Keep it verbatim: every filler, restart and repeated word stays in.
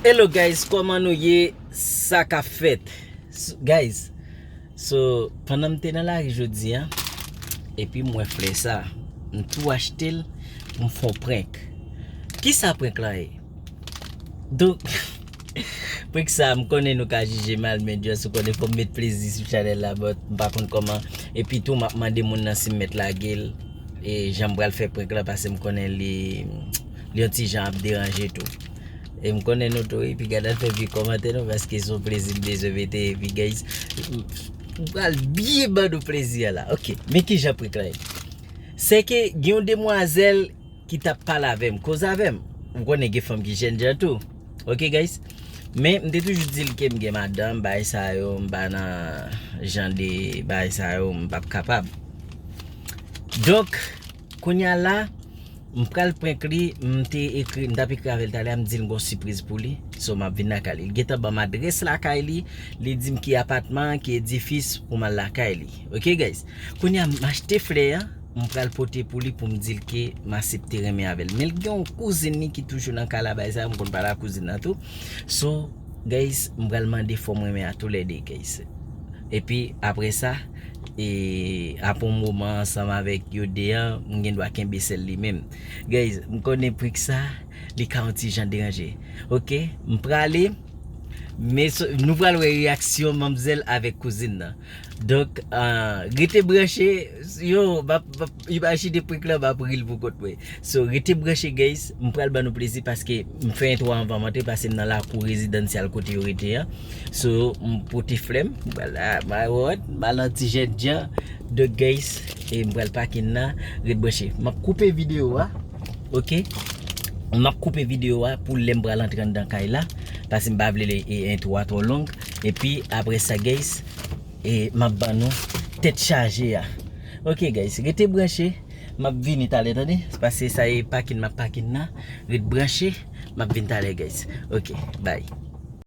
Hello guys, kòman nou ye? Sa k ap fèt? S- Guys, so, pandan m te nan lari jodi a, epi m wè flè sa, m tou achte l pou m fè yon prank. Kisa prank la ye? Donk, prank sa, m konnen nou ka jije mal, men just ou konnen fò m met plezi sou chanèl la, but m pa konn kòman. Epi tou, m ap mande moun nan si m mèt lage l, e jan m pral fè prank la, paske m konnen li, li yon ti jan ap deranje tou. E m konnen nou tou, epi gad al fè vye kòmantè nou, paske se yon plezi m bezwen mete, epi guys, m pral byen ban nou plezi a la. Ok, men kijan prank la ye? Se ke gen yon demwazèl ki t ap pale avè m, koze avè m. Ou konnen gen fanm ki jènjan tou. Ok, guys? Men, m te toujou di l ke m gen madanm, bagay sa yo, m pa nan jan de bagay sa yo, m p ap kapab. Donk, kounye a la, m pral prank li, m te ekri, m t ap ekri avè l talè a, m di l m gon sipriz pou li. So, m ap vin lakay li. Li gentan ban m adrès lakay li, li di m ki apatman, ki edifis pou m al lakay li. Ok, guys? Kounye a, m achte flè a, m pral pote pou li pou m di l ke m aksepte renmen avè l. Men l gen yon kouzin li ki toujou nan kay la, bagay sa, m konn pale ak kouzin nan tou. So, guys, m pral mande fò m renmen a toulède, guys. Epi, apre sa, e, apre yon moman ansanm avèk yo de a, m gen dwa kenbe sèl li menm. Guys, m konnen prank sa, li ka yon ti jan deranje. Ok, m prale, men so- nou pral wè reyaksyon manmzèl avèk kouzin nan. Donk, ah, rete branche, yo, m ap, m ap imajine prank la, m ap ri l pou kont mwen. So, rete branche, guys. M pral ban nou plezi paske m fè entwo anvan m antre, paske m nan lakou rezidansyal kote yo rete a. So, m pote flè m, m pral la, m al, m al nan ti jènjan. Donk, guys, e m pral pakin nan, ret branche. M ap koupe videyo a, ok? M ap koupe videyo a pou lè m pral antre anndan kay la, paske m pa vle e entwo a twò long. Epi, apre sa, guys, e m ap ban nou tèt chaje a. Ok, guys, rete branche. M ap vini talè, tande? Paske sa e pakin m ap pakin nan. Ret branche. M ap vin talè, guys. Ok, bye.